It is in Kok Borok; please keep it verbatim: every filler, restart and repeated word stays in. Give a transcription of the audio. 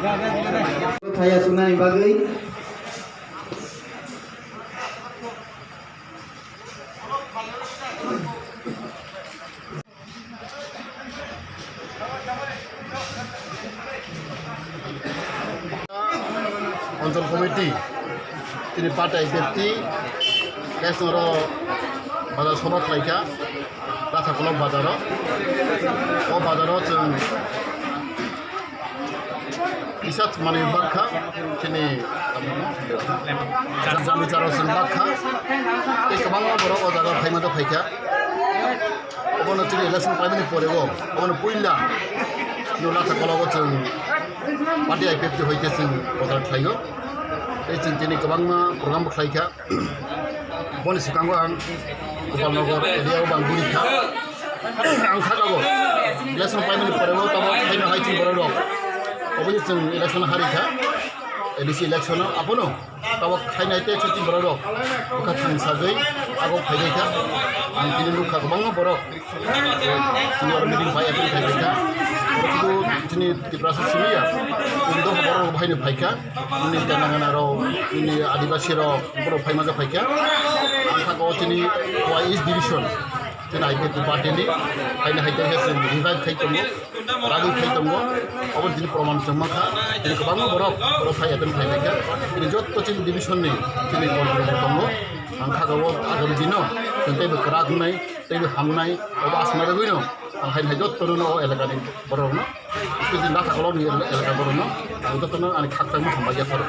Thaya sunai bagwi. Anchal committee, tini patai beti, kesnoro bazar sobha khlaikha, Rathakolok bazaro. O bazaro chwng kisa manwi bakha, chini jami jaro chwng bakha. Tei kwbangma borok o jaga phaima da phaikha. Obono chini election paimani pore o, obono puila no Rathakolok o chwng party I P F T hoite chwng bazar khlaio. Tei chwng tini kwbangma program bo khlaikha. Boni swkango ang Gopalnagar area o bang guri kha. Ang kha jago. Election paimani pore o tamo khaino hai chini borok rok. Oboni chwng election hari kha. A D C election o abono tamo khainai tei chini borok rok. Bwkha thang sagwi abo phaibai kha. Ang tini nukha kwbangma borok. Chini oro meeting bai attend khai kha. Oro chini Tiprasa simi ya. Chini doha borok rok bahaino phai kha. Chini Telangana rok, chini Adibasi rok, borok phai ma kha phai kha. Ang kha o chini Khowai East Division. Chini I P F T party ni. Haino hai khe chini revive khai tongo. Ragwi khai tongo. Obo chini proman chwng ma kha. Chini kwbangma borok, borok phai attend khai kha. Chini jotto chini division ni chini control tongo. Ang kha o agam dino. Chini tei bo kwrak wngnai. Tei bo hamnai, obo asna rwgwino, ang hai hai jotto no o elakani borokno, specially Rathakolokni elaka borokno, ang jotto no ani khakchangma hambai yapharo.